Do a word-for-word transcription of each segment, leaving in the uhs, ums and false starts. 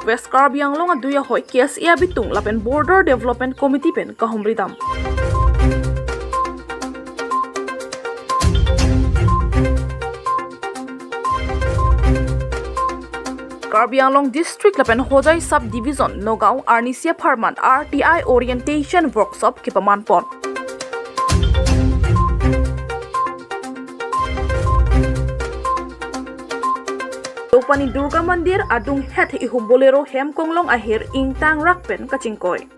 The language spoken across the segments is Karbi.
West Karbi Anglong adui ahoi K S A abitung lapen Border Development Committee pen kahumri dam. Karbi Anglong District lapen Hojai Sub Division, Nagaon arnisi apharman R T I Orientation Workshop kepaman pon. Deopani Durga Mandir adunghet ihum Bolero hem konglong ahir ingtangrak pen kachingkoi.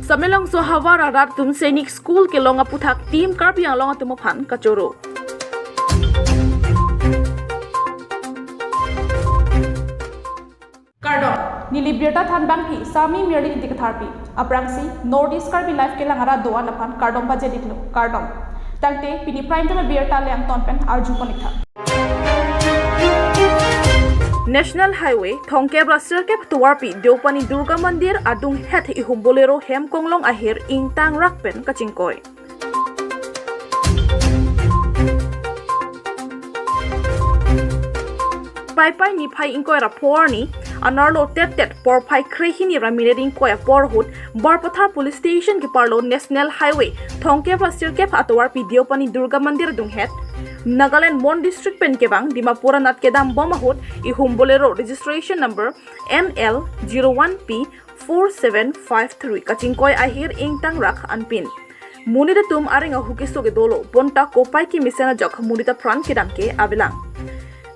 Samelangso ahavar arat atum Sainik School kelong aputhak Team Karbi Anglong atum aphan kachoro. Kardom, neli birta thanbangpi Sami Mirli Ingti Katharpi. Aphrangsi North East Karbi Live kelang arat do-an aphan kardom pajir-iklo, kardom. Tangte pini Prime Time abirta le angton pen arjupon-iktha. National Highway thomkep ra sirkep atovarpi Deopani Durga Mandir adunghet ihum Bolero hem konglong ahir ingtangrak pen kachingkoi. Paipai niphai ingkoi ra pho arni anerlo tet tet porphai krehini ra minit ingkoi apor ahut Barpathar Police Station keparlo National Highway thomkep ra sirkep atovarpi Deopani Durga Mandir adunghet Nagaland Mon District pen kevang Dimapur anat kedam bom ahut ihum Bolero registration number N L zero one P four seven five three kachingkoi ahir ingtangrak anpin. Monit atum areng ahu keso kedolo, bonta kopai kemesen ajok monit apran kedam ke avelang.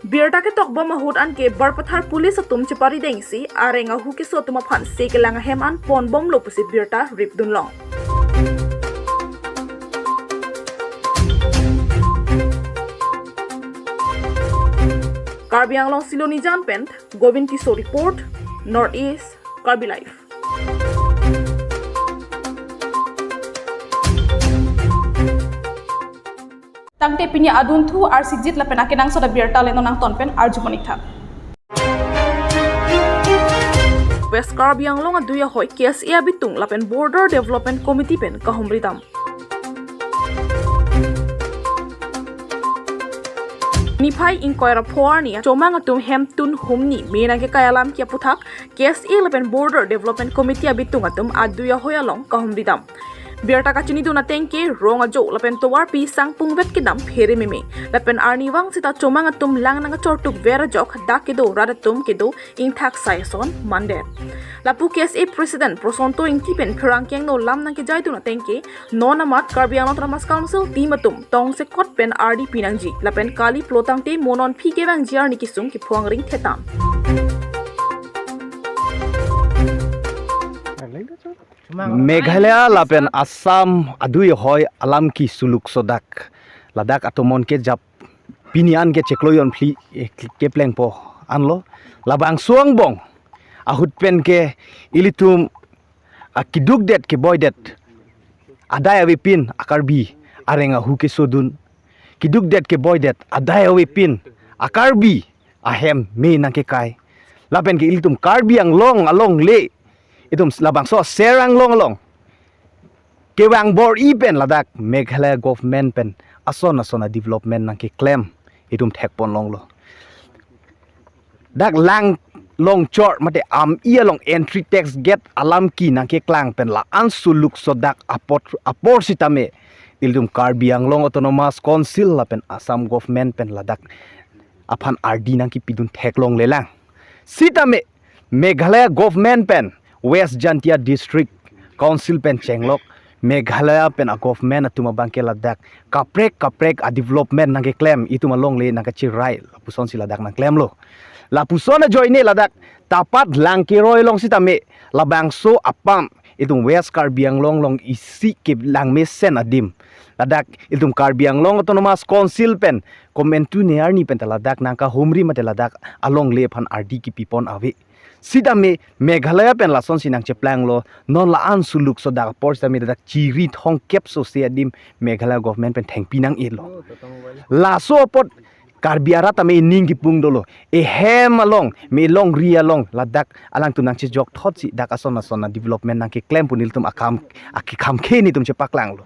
Birta ketok bom ahut anke Barpathar Police atum chepari dengsi areng ahu keso atum aphan se kelang ahem an pon bomlo pusi birta ripdunlong. Karbi Anglong Silonijan pen Govind Tisso report, North East Karbi Live. Tangte pini adunthu arsikjit lapen akenangsot abirta le non angton pen arjupon-iktha. West Karbi Anglong adui ahoi K S A abitung lapen Border Development Committee pen kahumri dam. Niphai ingkoi ra pho arni achomang atum hemtun humni me nangkekai alam ke aputhak K S A lapen Border Development Committee abitung atum adui ahoi along kahumri dam. Birta kachinidun ateng ke rong ajo lapen tovarpi sangpungvet kedam phere meme. Lapen arnivang seta chomang atum lang nangkachortuk ver ajok dak kedo rat atum kedo ingthak sai ason mandet. Lapu K S A President Prosanto Ingti pen pherangke angno lam nangkejaidun ateng ke non amat Karbi Anglong Autonomous Council team atum tongsekot pen ardi pinangji lapen kali plo tangte mo non aphi kevangji arni kesung kepho angring thetan. Meghalaya lapen Assam adui ahoi alam kesuluk sodak ladak atomon kejap pini an ke chiklo jon phli, eh, keplengpo anlo. Labangso angbong ahut pen ke ilitum akedukdet keboidet adai avepin a-Karbi areng ahu kesodun, kedukdet keboidet adai avepin a-Karbi ahem me nangkekai. Lapen ke ilitum Karbi Anglong alongle, itum labangso Ser Anglong along kevang bor-i pen ladak Meghalaya government pen ason ason a-development nangkeklem itum thekponlonglo. Dak Langlongchor mate Ami along entry tax gate alam ke nangkeklang pen la-an suluk sodak apot apor sitame ilitum Karbi Anglong Autonomous Council lapen Assam government pen ladak aphan ardi nangkepidun theklonglelang. Sitame Meghalaya government pen West Jaintia District Council pen chenglok Meghalaya pen a-government atum abang ke ladak kaprek kaprek a-development nangkeklem itum alongle nangkachirai lapusonsi ladak nangklemlo. Lapuson ajoine ladak tapat Langkeroi along sitame labangso apam itum West Karbi Anglong along isi kelang mesen adim ladak itum Karbi Anglong Autonomous Council pen komantu ne arni pen ta ladak nangkahumri mate ladak alongle aphan ardi kepipon ave. Sitame Meghalaya pen lasonsi nangcheplanglo, non la-an suluk sodak apor sitame ladak chiri thomkep sose adim Meghalaya government pen thengpi nang-elo. Laso apot Karbi arat tame ining kipung dolo. Ehem along, me longri along, ladak alangtum nangchejok thotsi dak ason ason a-development nangkeklem pu nelitum akam, akikam ke nelitum chepaklanglo.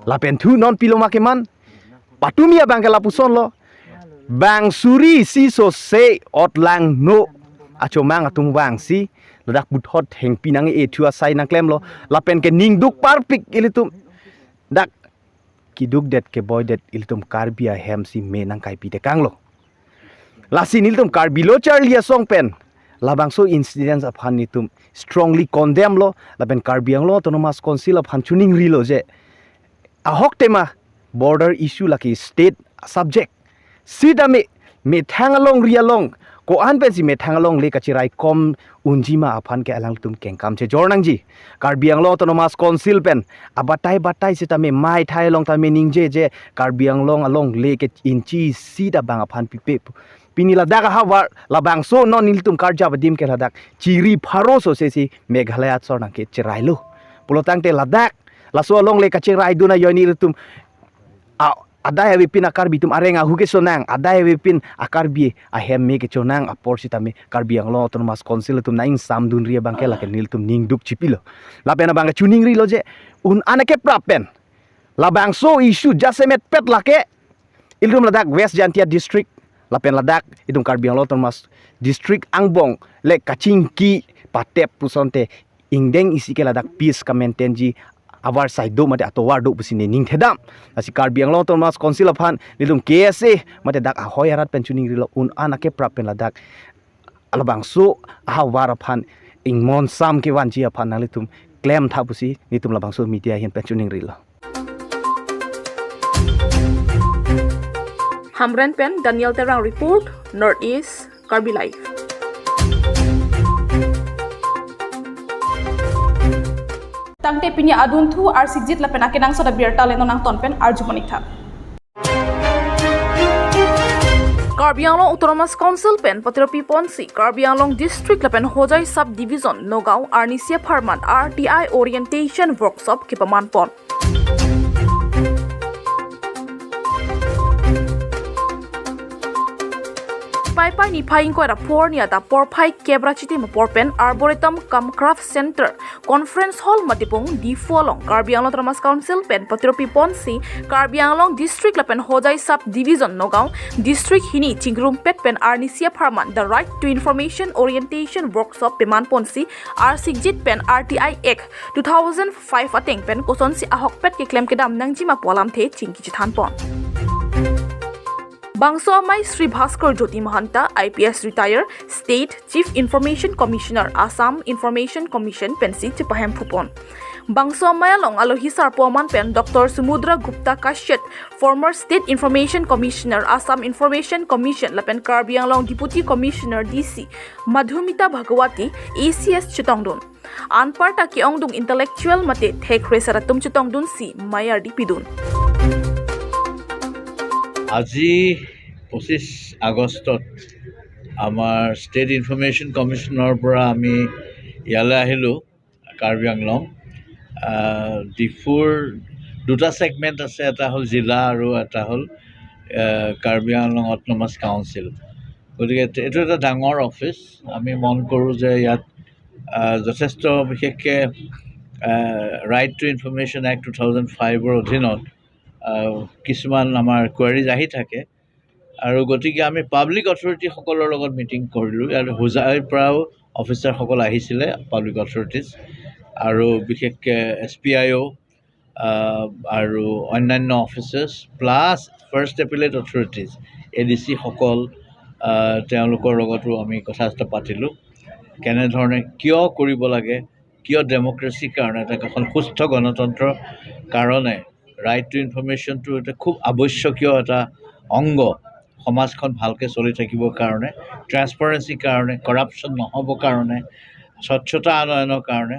Lapen thu non pilo ma keman, patumi abang ke lapuson lo. Bang suri si so se ot langno achomang atum vangsi ladak puthot hengpi nang-e thu asai nangklemlo. Lapen ke ningduk parpik ilitum dak kidukdet keboidet ilitum Karbi ahem si me nangkaipi tekanglo. Lasi nelitum Karbi Lo Charli Asong pen labangso incidents aphan nelitum strongly condemn lo, lapen Karbi Anglong Autonomous Council aphan choningrilo je ahok tema border issue lake state subject. Sitame methang alongri along ko-an pensi methang alongle kachiraikom unjima aphan ke alangtum kengkam chejor nangji. Karbi Anglong Autonomous Council pen abatai batai sitame maithai along tame ningje je Karbi Anglong alongle ke inchi isi ta bang aphan pipe. Pini ladak ahavar labangso non nelitum karjap adim ke ladak chiri pharo so sesi Meghalaya asor nangkechirailo. Pulotangte ladak laso alongle kachiraidun ajoine ilitum a-, adai avepin a-Karbi atum areng ahu kesonang, adai avepin a-Karbi ahem me kechonang apor sitame Karbi Anglong Autonomous Council atum nang-ingsam dunri abang ke lake nelitum ningduk chipilo. Lapen abang ke choningrilo je un-an akeprap pen labangso issue jasemet pet lake ilitum ladak West Jaintia District, lapen ladak itum Karbi Anglong Autonomous District angbong le kachingki patep pusonte ingdeng isi ke ladak peace ka-maintainji avar sai do mate atovar do pusi nening thedam. Lasi Karbi Anglong Autonomous Council aphan nelitum K S A mate dak ahoi arat pen choningrilo un-an akeprap pen ladak labangso ahavar aphan ingmon sam kevanji aphan nanglitum klemtha pusi nelitum labangso media ahin pen choningrilo. Hamren pen Daniel Terang report, North East Karbi Live. Tangte pini adunthu arsikjit lapen akenangsot abirta le non nangton pen arju monik tha. Karbi Anglong Autonomous Council pen patropi ponsi Karbi Anglong District lapen Hojai Sub Division Nagaon arnisi apharman R T I orientation workshop kepaman pon. Paipai niphai ingkoi ra porni adap porphai kep ra chitim apor pen Arboretum cum Craft Center Conference Hall Matipung Diphu along Karbi Anglong Autonomous Council pen patropi ponsi Karbi Anglong District lapen Hojai Sub Division Nagaon District hini chingrumpet pen arnisi apharman The Right to Information Orientation Workshop peman ponsi arsikjit pen R T I Act two thousand five ateng pen kosonsi ahokpet keklem kedam nangjima pu alamthe chingki chethan pon. Bangso amei Shri Bhaskar Jyoti Mahanta, I P S retire, State Chief Information Commissioner, Assam Information Commission pensi chepahemphu pon. Bangso amei along alohi sarpo aman pen Doctor Samudra Gupta Kashyap, former State Information Commissioner, Assam Information Commission, lapen Karbi Anglong Deputy Commissioner D C Madhumita Bhagawati, A C S chetongdun. Anparta ke-ongdung intellectual mate thek resar atum chetongdunsi mei ardi pidun. আজি পঁচিছ আগষ্টত আমাৰ state information কমিশ্যনৰ পৰা আমি ইয়ালৈ আহিলোঁ, কাৰ্বি আংলং। আহ, ডিফুৰ দুটা ছেগমেণ্ট আছে, এটা হ'ল জিলা আৰু এটা হ'ল, আহ, কাৰ্বি আংলং অট'নমাছ কাউন্সিল। গতিকে এইটো এটা ডাঙৰ অফিচ। আমি মন কৰোঁ যে ইয়াত, আহ, যথেষ্ট বিশেষকৈ, আহ, right to information act two thousand ফাইভৰ অধীনত, আহ, কিছুমান আমাৰ কুৱেৰিজ আহি থাকে। আৰু গতিকে আমি পাব্লিক অথৰিটিসকলৰ লগত মিটিং কৰিলোঁ। ইয়াত হোজাইৰ পৰাও অফিচাৰসকল আহিছিলে, পাব্লিক অথৰিটিজ, আৰু বিশেষকৈ এছ পি আই অ', আহ, আৰু অন্যান্য officers, plus first appellate authorities, A D চিসকল, আহ, তেওঁলোকৰ লগতো আমি কথা চথা পাতিলোঁ। কেনেধৰণে, কিয় কৰিব লাগে, কিয় ডেম'ক্ৰেচিৰ কাৰণে, এটা এখন সুস্থ গণতন্ত্ৰৰ কাৰণে ৰাইট টু ইনফৰমেশ্যনটো এটা খুব আৱশ্যকীয় এটা অংগ। সমাজখন ভালকৈ চলি থাকিবৰ কাৰণে, ট্ৰেন্সপাৰেঞ্চিৰ কাৰণে, কৰাপশ্যন নহ'বৰ কাৰণে, স্বচ্ছতা আনয়নৰ কাৰণে,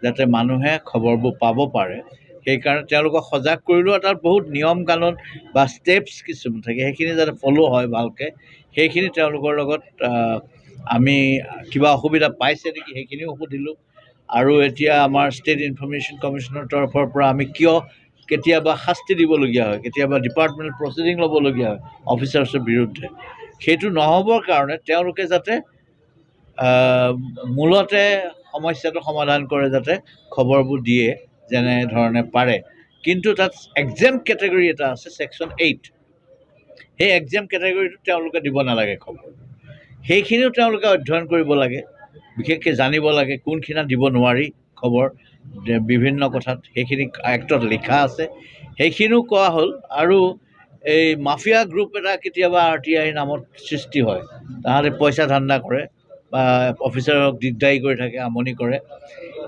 যাতে মানুহে খবৰবোৰ পাব পাৰে, সেইকাৰণে তেওঁলোকক সজাগ কৰিলোঁ। আৰু তাত বহুত নিয়ম কানুন বা ষ্টেপছ কিছুমান থাকে, সেইখিনি যাতে ফ'ল' হয় ভালকৈ, সেইখিনি তেওঁলোকৰ লগত, আহ, আমি কিবা অসুবিধা পাইছে নেকি, সেইখিনিও সুধিলোঁ। আৰু এতিয়া আমাৰ ষ্টেট ইনফৰমেশ্যন কমিশ্যনৰ তৰফৰ পৰা আমি কিয় কেতিয়াবা শাস্তি দিবলগীয়া হয়, কেতিয়াবা ডিপাৰ্টমেণ্ট প্ৰচিডিং ল'বলগীয়া হয় অফিচাৰ্ছৰ বিৰুদ্ধে, সেইটো নহ'বৰ কাৰণে তেওঁলোকে যাতে, আহ, মূলতে সমস্যাটো সমাধান কৰে, যাতে খবৰবোৰ দিয়ে যেনেধৰণে পাৰে, কিন্তু তাত এক্সেম্প্ট কেটেগৰী এটা আছে, ছেকশ্যন এইট। সেই এক্সেম্প্ট কেটেগৰীটো তেওঁলোকে দিব নালাগে খবৰ। সেইখিনিও তেওঁলোকে অধ্যয়ন কৰিব লাগে, বিশেষকৈ জানিব লাগে কোনখিনিত দিব নোৱাৰি খবৰ, যে বিভিন্ন কথাত সেইখিনি এক্টত লিখা আছে, সেইখিনিও কোৱা হ'ল। আৰু এই মাফিয়া গ্ৰুপ এটা কেতিয়াবা আৰ টি আইৰ নামত সৃষ্টি হয়, তাহাঁতে পইচা ধান্দা কৰে বা অফিচাৰক দিগদাৰী কৰি থাকে, আমনি কৰে,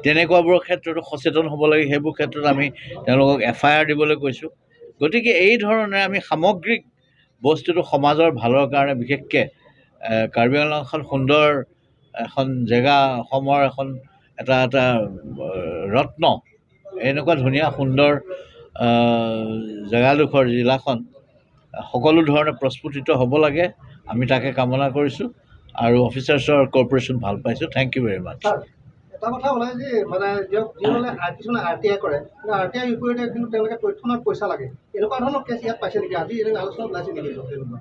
তেনেকুৱাবোৰৰ ক্ষেত্ৰতো সচেতন হ'ব লাগে। সেইবোৰ ক্ষেত্ৰত আমি তেওঁলোকক এফ আই আৰ দিবলৈ কৈছোঁ। গতিকে এই ধৰণে আমি সামগ্ৰিক বস্তুটো সমাজৰ ভালৰ কাৰণে, বিশেষকৈ এ, কাৰ্বি আংলং এখন সুন্দৰ এখন জেগা, অসমৰ এখন এটা এটা এ, ৰত্ন, এনেকুৱা ধুনীয়া সুন্দৰ এ, জেগাডোখৰ, জিলাখন সকলো ধৰণে প্ৰস্ফুটিত হ'ব লাগে, আমি তাকে কামনা কৰিছোঁ। আৰু অফিচাৰ্ছৰ কৰ্পৰেশ্যন ভাল পাইছোঁ। Thank you very much। Sir, এটা কথা ওলাই যে মানে দিয়ক, যিসকলে আৰ-, কিছুমানে আৰ টি আই কৰে, কিন্তু আৰ টি আই বিপৰীতে কিন্তু তেওঁলোকে তথ্য আমাক পইচা লাগে, এনেকুৱা ধৰণৰ কেছ ইয়াত পাইছে নেকি? আজি এনেকুৱা আলোচনা ওলাইছে নেকি তেনেকুৱা?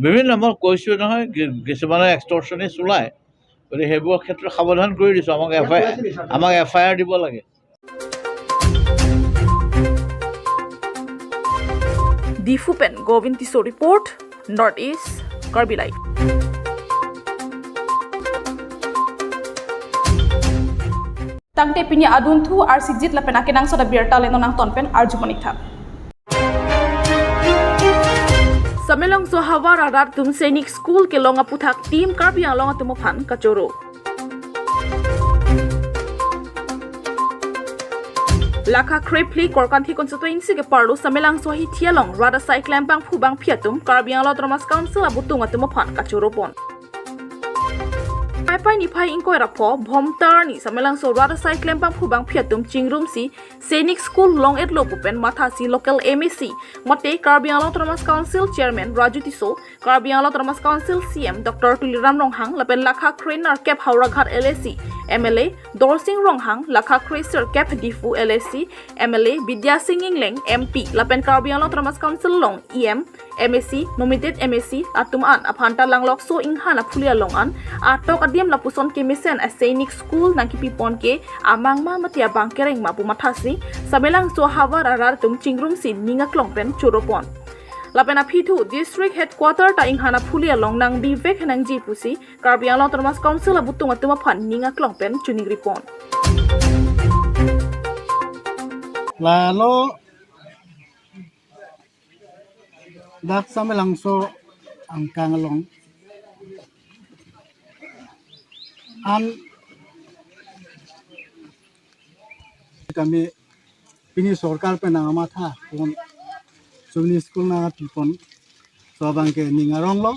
বিভিন্ন, মই কৈছোঁ নহয়, কি-, কিছুমানে এক্সটৰ্চনিষ্ট ওলায়, গতিকে সেইবোৰৰ ক্ষেত্ৰত সাৱধান কৰি দিছোঁ। আমাক ইয়াত এফ আই আৰ, ওলাইছে নেকি ছাৰ? আমাক এফ আই আৰ দিব লাগে। Diphu pen Govind Tisso report, North East Karbi Live. Tangte pini adunthu arsijit lapen akenangsot abirta le non nangton pen arju panik tha. Samelangso ahavar arat atum Sainik School kelong aphuthak Team Karbi Anglong atum aphan kachoro. Lakha krephli Korkanthi constituency keparlo Samelangso ahithi along rat asai klembangphu bangphi atum Karbi Anglong Autonomous Council abutung atum aphan kachoro pon. Paipai niphai ingkoi ra pho Bhomtar ni Samelangso rat asai klembangphu bangphi atum chingrumsi Sainik School long-etlo pu pen mathasi local M A C mate Karbi Anglong Autonomous Council Chairman Raju Tisso, Karbi Anglong Autonomous Council C E M Doctor Tuliram Ronghang lapen lakha krenerkep Howraghat L A C M L A Dorsing Ronghang, lakha krenerkep Diphu L A C M L A Bidya Sing Engleng M P lapen Karbi Anglong Autonomous Council along E M, M A C, nominated M A C atum an aphanta langlokso inghan aphuli along an atok adim lapuson kemesen a Sainik School nangkipi pon ke amang ma mate abang kereng ma pu mathasi Samelangso ahavar arat atum chingrumsi ning aklong pen choro pon. Lapen aphi thu District Headquarter ta inghan aphuli along nangbi vek nangji pusi Karbi Anglong Autonomous Council abutung atum aphan ning aklong pen choningri pon. Lalo dak Samelangso angkang along an kami pini sorkar pen nangmatha pon, chuni school nangpi pon, so abang ke ning aronglo,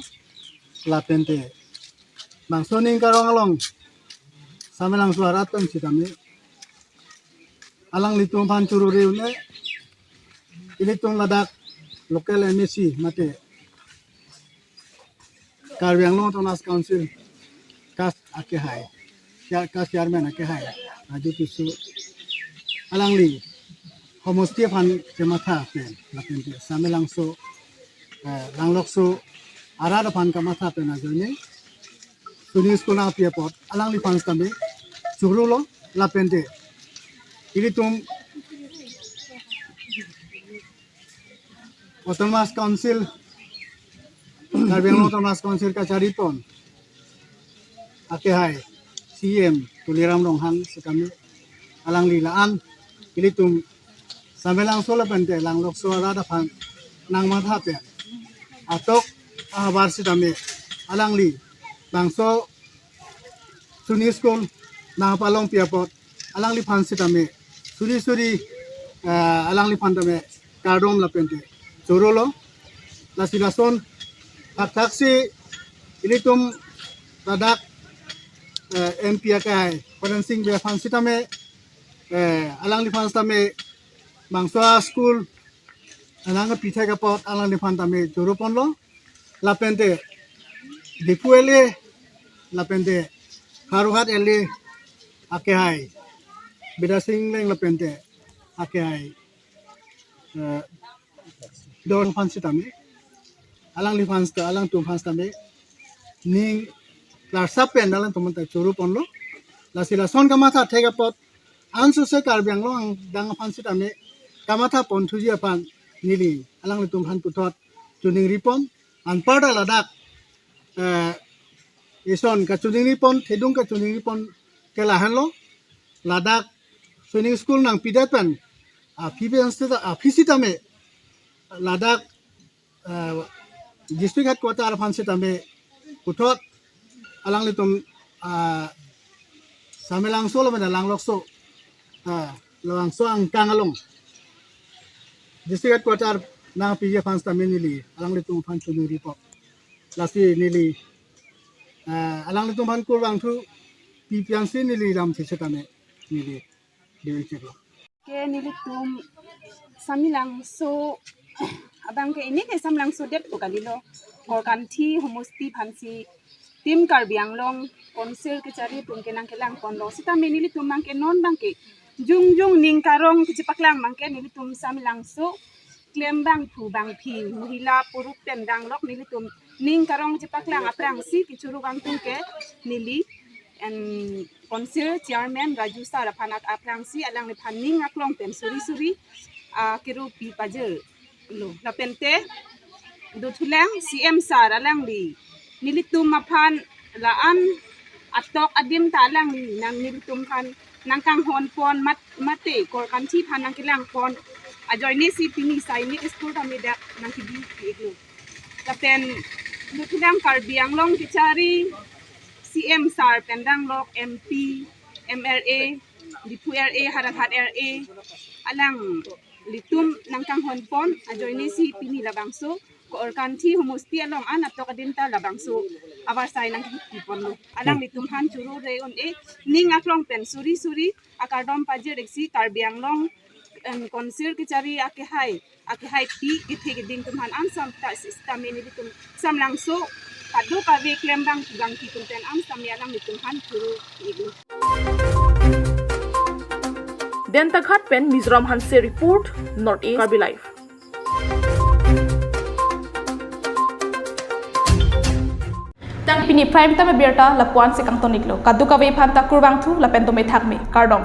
lapen te bangso ning karong along Samelangso arat atum sitame alanglitum aphan choro-re un-e, ilitum ladak local M A C mate Karbi Anglong Autonomous Council kas akehai, chair-, kas chairman akehai Raju Tisso alangli homosti aphan kematha pen lapen te Samelangso, eh, langlokso arat aphan kamatha pen ajoine chuni school nangpi apot alangliphan sitame chorolo, lapen te ilitum Autonomous Council, Karbi Anglong Autonomous Council kachari pon akehai C E M Tuliram Ronghang sitame alangli la-an ilitum Samelangso lapen te langlokso arat aphan nangmatha pen atok ahavar sitame alangli bangso chuni school nangpalongpi apot alangliphan sitame suri suri, eh, alangliphan tame kardom lapen te chorolo. Lasi lason thakthak si ilitum ladak, eh, M P akehai Horen Sing Bey aphan sitame, eh, alangliphan sitame bangso school nangpi thek apot alangliphan tame choro ponlo. Lapen te Diphu L A, lapen te Howraghat L A akehai Bidya Sing Engleng lapen te akehai, eh, Dorsing aphan sitame, alangliphan sita-, alangtum aphan sitame ning klarsap pen alangtum anta choro ponlo. Lasi lason kamatha thek apot ansose Karbi Anglong angdeng aphan sitame kamatha ponthuji aphan neli alanglitum aphan puthot choningripon, anparta ladak eh, ison kachoningripon, thedung kachoningripon ke lahenlo, ladak swimming school nangpidet pen aphi pen sita, aphi sitame ladak eh, district headquarter aphan sitame puthot alanglitum ah, Samelangso lapen Langlokso, ah, Labangso angkang along district headquarter nangpiji aphan sitame neli alanglitum aphan choningripon. Lasi neli ah, alanglitum aphan kurvangthu pipiansi neli lamthe sitame neli diwin chiklo. Ke nelitum Samelangso abang ke ini ke Samelangso det ko kalilo. Korkanthi homosti aphansi Team Karbi Anglong Council kachari atum ke nangkelangponlo. Sitame nelitum abang ke non abang ke jongjong ning karong kachepaklang abang ke nelitum Samelangso klembangphu bangphi mohila puruk pen danglok nelitum ning karong chepaklang aphrangsi kechuru kangtung ke neli en Council Chairman Raju Sir aphan ak aphrangsi alangliphan ning aklong pen suri suri ah, kerupi pajirlo. Lapente dothulang C M Sir alangli nelitum aphan la-an atok adim ta alangli nang nelitum aphan nangkanghonpon mat mate Korkanthi aphan nangkelangpon ajoinesi pini sainik school tame dak nangkebi iklo. Lapen dothulang Karbi Anglong kachari C M Sir pen danglok M P, M L A, Diphu R A, Howraghat R A, alanglitum nangkanghonpon ajoinesi pini labangso Korkanthi homosti along an atok adim ta labangso avarsai nangkiponlo. Alanglitum aphan churu re un-e ning aklong pen suri suri akardom pajir-iksi Karbi Anglong em, Council kachari akehai akehaipi kethe keding atum aphan an sam ta sitame nelitum Samelangso kadokave klembangphu bangphi atum pen an sitame alanglitum aphan churu iklo. Dentaghat pen Mizoram Hanse report, North East Karbi Live. Tang pini prime time abirta lapu-ansi kangton iklo. Kadokave aphan ta kurvangthu lapen dome thakme. Kardom.